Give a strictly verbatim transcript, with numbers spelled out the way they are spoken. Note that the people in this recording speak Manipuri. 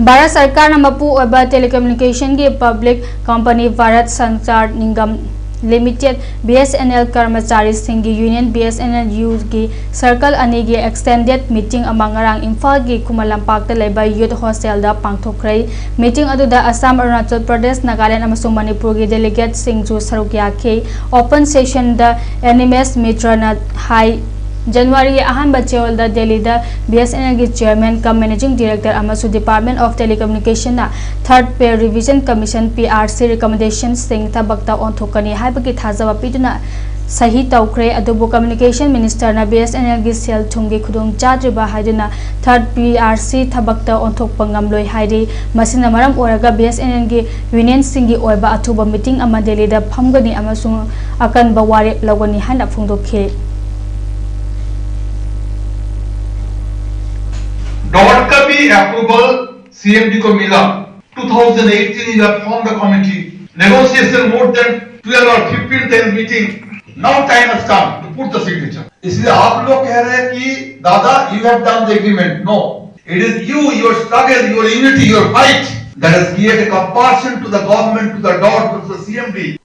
ꯚꯥꯔꯠ ꯁꯔꯀꯥꯔꯅ ꯃꯄꯨ ꯑꯣꯏꯕ telecommunicationꯒꯤ public company Bharat Sanchar Nigam Limited, BSNL ꯀꯔꯃꯆꯥꯔꯤꯁꯤꯡꯒꯤ union BSNLUꯒꯤ circle ꯑꯅꯤꯒꯤ extended meeting ꯑꯃ ꯉꯔꯥꯡ ꯏꯝꯐꯥꯜꯒꯤ ꯈꯨꯃꯟ ꯂꯝꯄꯥꯛꯇ ꯂꯩꯕ youth hostelꯗ ꯄꯥꯡꯊꯣꯛꯈ꯭ꯔꯦ꯫ Meeting ꯑꯗꯨꯗ ꯑꯁꯥꯝ, ꯑꯔꯨꯅꯥꯆꯜ ꯄ꯭ꯔꯗꯦꯁ, ꯅꯥꯒꯥꯂꯦꯟ ꯑꯃꯁꯨꯡ ꯃꯅꯤꯄꯨꯔꯒꯤ delegateꯁꯤꯡꯁꯨ ꯁꯔꯨꯛ ꯌꯥꯈꯤ꯫ Open sessionꯗ NMS Mitraꯅ ꯍꯥꯏ, ꯖꯅꯋꯥꯔꯤꯒꯤ ꯑꯍꯥꯟꯕ ꯆꯌꯣꯜꯗ ꯗꯦꯜꯂꯤꯗ BSNLꯒꯤ chairman cum managing director ꯑꯃꯁꯨꯡ Department of Telecommunicationꯅ Third Pay Revision Commission, PRC, recommendationꯁꯤꯡ ꯊꯕꯛꯇ ꯑꯣꯟꯊꯣꯛꯀꯅꯤ ꯍꯥꯏꯕꯒꯤ ꯊꯥꯖꯕ ꯄꯤꯗꯨꯅ ꯁꯍꯤ ꯇꯧꯈ꯭ꯔꯦ꯫ ꯑꯗꯨꯕꯨ communication ministerꯅ BSNLꯒꯤ ꯁꯦꯜ ꯊꯨꯝꯒꯤ ꯈꯨꯗꯣꯡ ꯆꯥꯗ꯭ꯔꯤꯕ ꯍꯥꯏꯗꯨꯅ Third PRC ꯊꯕꯛꯇ ꯑꯣꯟꯊꯣꯛꯄ ꯉꯝꯂꯣꯏ ꯍꯥꯏꯔꯤ꯫ ꯃꯁꯤꯅ ꯃꯔꯝ ꯑꯣꯏꯔꯒ BSNLꯒꯤ unionꯁꯤꯡꯒꯤ ꯑꯣꯏꯕ ꯑꯊꯨꯕ meeting ꯑꯃ ꯗꯦꯜꯂꯤꯗ ꯐꯝꯒꯅꯤ ꯑꯃꯁꯨꯡ ꯑꯀꯟꯕ ꯋꯥꯔꯦꯞ ꯂꯧꯒꯅꯤ ꯍꯥꯏꯅ ꯐꯣꯡꯗꯣꯛꯈꯤ꯫ डॉट का भी अप्रूवल सीएमडी को मिला। Two thousand eighteen you have formed a committee, negotiation more than twelve or fifteen times meeting. Now time has come to put the signature. इसलिए आप लोग कह रहे हैं कि दादा, you have done the agreement. No, it is you, your struggle, your unity, your fight that has created a compulsion to the government, to the dot, to the CMD.